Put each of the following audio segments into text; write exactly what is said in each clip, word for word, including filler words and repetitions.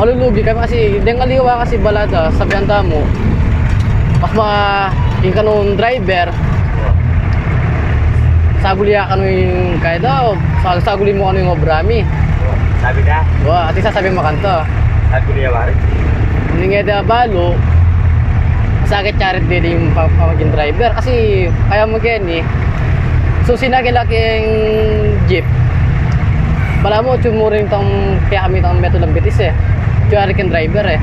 Malulugi kami kasi deng aliwa kasi balamu, sabian da mu. Mas ma-, ing kanung driver, saguli ya kanu ing kaya da, sa-, saguli mu kanu ing obra mi. Sabi da? Wa, atin sasabi makanita. Saguli ya wari? Nung e da balu, masakit ya rin dili ing pa-, pamaging driver. Kasi kaya mu keni, susi na kila king jeep. Balamu, atyu mu rin itang kaya kami itang meto ng bitis e. Atyu ya rin king driver e.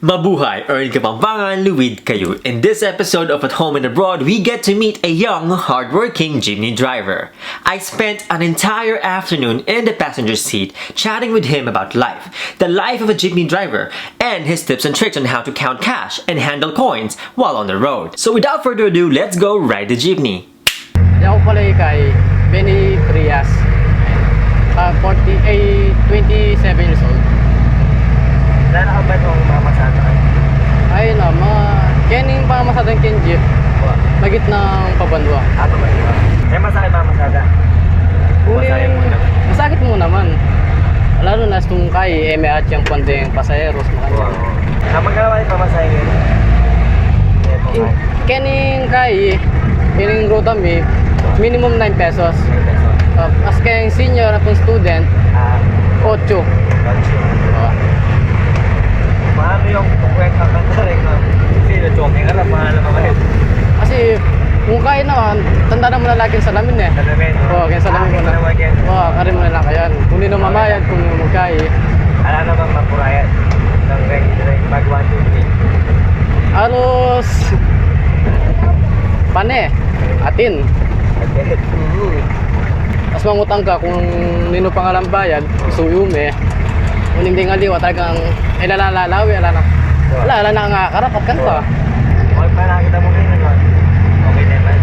Mabuhay, Earl Kapampangan, luid kayu. In this episode of At Home and Abroad, we get to meet a young, hardworking jeepney driver. I spent an entire afternoon in the passenger seat chatting with him about life, the life of a jeepney driver, and his tips and tricks on how to count cash and handle coins while on the road. So without further ado, let's go ride the jeepney. Yaku pala i Kai, Benny Frias. Ah, forty, ay, twenty-seven years old. Nanu ka ba nung mamasada? Ay, na, ma-, kening pamamasada king jeep. Wa. Magit ng pabanwa. Ah, pabanwa. E masakit mamasada? Uli, masakit mu naman. Masakit mu naman. Lalo na itang Kai, e, may atyang pandeng pasaheros, makanya. Wa. Nanu man kanu ing pamasahe? Kening Kai, kening ruta mi, minimum nine pesos. Nine pesos. Ah, maski ing senior at ing student, ah, otso. Otso. Ah. Paano yung kukwenta ka na rin, no? Kasi yung jogging ka na, mahal naman kayo. Kasi, kung Kai naman, tanda naman na lagi ing salamin e. Salamin, no? Oo, kaya salamin mo na. Ah, salamin yan. Oo, kari mo na lang kayan. Kung di na mamayad, kung magkai. Ala namang mapurayan. Nang rin, rin, mag one, two, three. Halos, pane, atin. Atin. Mhm. Mas mangutang ka kung ninu pangalang bayad, isuyu me. Uling ding aliwa, talagang, e, lalalawi, ala na. Ala, ala na nga karapat kanto. Okay pa, nakita mo kayo, no? Okay naman.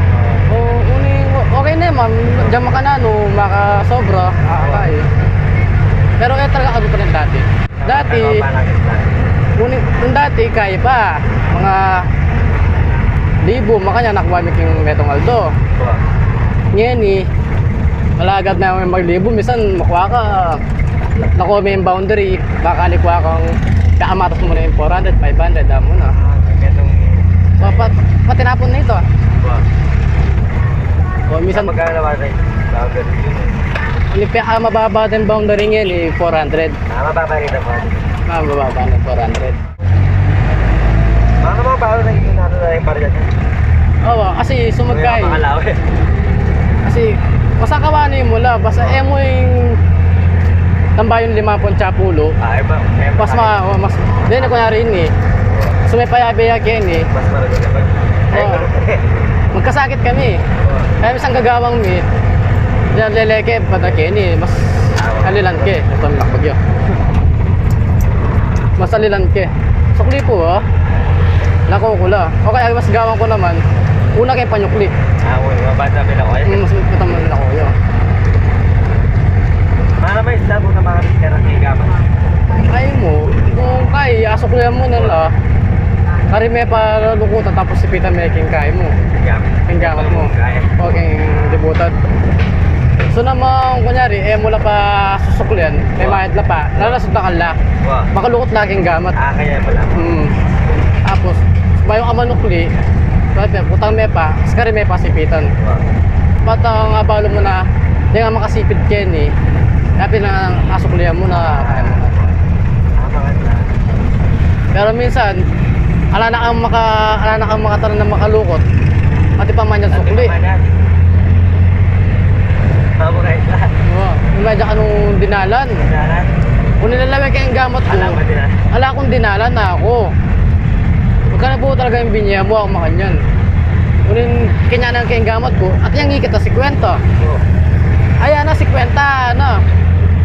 O, uling, okay naman. Diyan makananu, makasobra, ah, okay. Pero, e, talaga, ano pa rin dati. Dati, ngunit, nung dati, kaya pa, mga libu, makanya nakuha mi king metung aldo. Ngeni, malagad na yung maglibu, minsan makuha ka, nakuha mi yung boundary, baka likuha kang, kamatas mo na yung four hundred, five hundred, damo na. Ah, may metung. Pa-, pa-, patinapon na ito. O, minsan, magkano naman yung boundary yun? Yung pinakamababa din boundary ngayon, eh, four hundred. Ah, mababa rin ang four hundred. Ah, mababa ng four hundred. Mga naman, paano na yung, ano na yung barya niya? Oo, kasi sumagkay. Makalaw, eh. Kasi, masakawa na yung mula. Basta, e mu yung tambayun lima pung tsapulo. Ah, iba. Mas ma-, mas, then, kunyari yun, eh. So, may payabe ya ken, eh. Mas marami naman. Oo. Magkasakit kami. Kaya minsan gagawang mi, yan leleke, pata keni, mas alilan ke. Ito, may lakbag yun. Mas alilan ke. Sukli po, ah. Lako ko la. O kaya, mas gawang ko naman, una kay panyukli. Ah, okay. Mabata, may lako yun. Mm, mas matamal na ko yun. Mana may isda po na mga pera kay gaman. Ay mo, kung kaya, asuklian mu na la. Kari me pa lukutan, tapos sipitan me king kai mu. King gamit. King gamit mu. Kaya. O, king libutan. So naman, kunyari, e mu la pa susuklian, may mayad la pa. Lalasud na ka la. Wa. Makalukut la king gamit. Ah, kaya pala. Hmm. Tapos, bayu ka manukli, pwede, utang me pa, kari me pa sipitan. Wa. Patang abalu mu na, di nga makasipit keni. Tapi na, asuklian mu na, kaya mu na. Ah, maganda. Pero minsan, ala na kang maka-, ala na kang makatanan na makalukut. Pati pa man yan sukli. Pati pa man yan. Paborito. Oo. Yung medyo anong dinalan. Dinalan. Kung nilalawin kayong gamot ko, ala, pati na. Ala kong dinalan na ako. Magkano po talaga yung binya mo, ako makanyan. Ngunit kinyanan keng gamot ko, at yang ikita, sikwenta. Oo. Ay, ana, sikwenta, ana.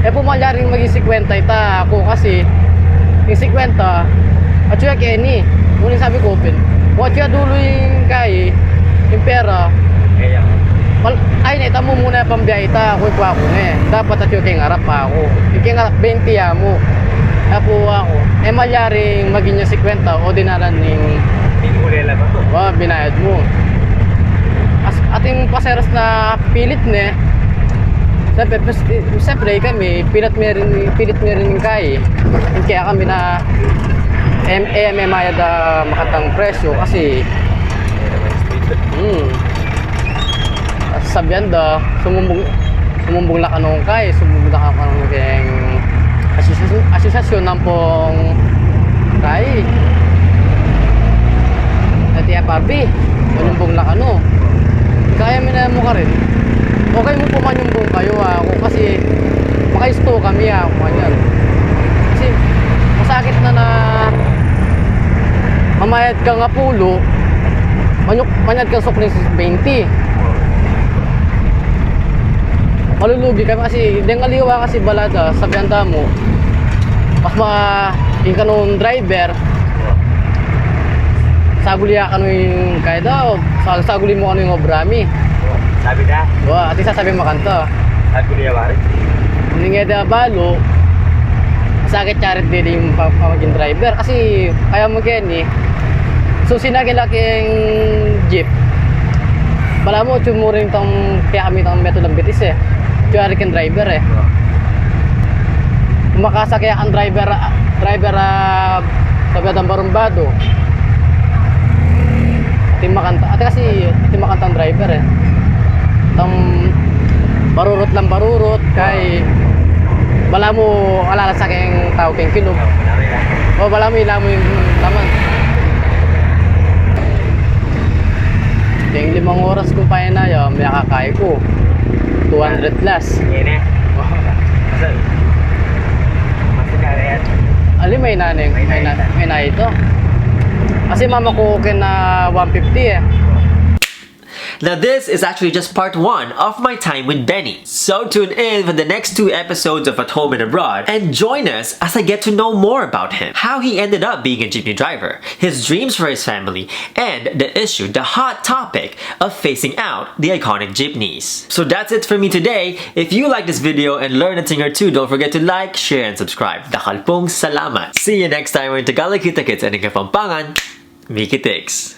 E, pumalyaring maging sikwenta ita, ako kasi, yung sikwenta, atyu ya keni. Ngunit sabi ko, Pin, kung atyu ya dulu yung kai, yung pera, kaya. Mal-, ay, neta mu muna yung pambiyahe ita, ako, ikuha ko ne. Dapat atyu ya keng arap pa ako. Yung keng arap, bente ya mu. Apo ako, e, malyaring maging yung sikwenta o dinalan ning Uli la ba? Wa, binayad mu. As, atin paseros na pilit ne, Siyempre, pes-, eh, siyempre, kami, pilit mi rin, pilit mi rin kaya. Kaya kami na M-, M M I da makatang presyo kasi, hmm, sabian da, sumumbung, sumumbung la kanu kaya, sumumbung la kanu keng asosyasyon, asosyasyon ampong kaya. Ati ya, papi, manyumbung la kanu. Kaya mi na mu karin. Okay mu pu manyumbung kayu, ah, aku kasi makaistu kami, ah, aku kanyan. Kasi masakit na na mamayad kang apulo, manyuk-, manyad kang sukli twenty. Malulugi kami kasi, deng aliwa kasi bala da, sabian da mu, mas ma-, ing kanung driver, saguli ya kanu ing kaya da, o sa-, saguli mu kanu ing obra mi. Sabi da? Wa, ati sasabi makanta. Saguli ya wari? Ning e da balu, masakit ya rin dili ing pa-, pamaging driver. Kasi kaya mu keni, susi na kila keng jeep. Bala mu, atyu mu rin itang, kaya kami itang meto ng bitis e. Atyu ya rin keng driver e. Makasa kaya kang driver, driver, ah, sabi atang barumbado. Ati makanta, ati kasi, ati makantang driver e. Itang barurut lang barurut, kay bala mu, alala sa keng tau keng kilub. O, bala mu, ila mu ing laman. Deng limang oras kung painaya, miyakakay ku. Two hundred plus. Yan e. Masal. Masal ka yan. Ali, may naneng, may na, may na ito. Kasi mama ku kena one fifty e. Now, this is actually just part one of my time with Benny. So tune in for the next two episodes of At Home and Abroad and join us as I get to know more about him, how he ended up being a jeepney driver, his dreams for his family, and the issue, the hot topic of phasing out the iconic jeepneys. So that's it for me today. If you like this video and learn a thing or two, don't forget to like, share, and subscribe. Dakal pung salamat. See you next time in Tagalog Kita Kits and in Kapampangan, Mikitix.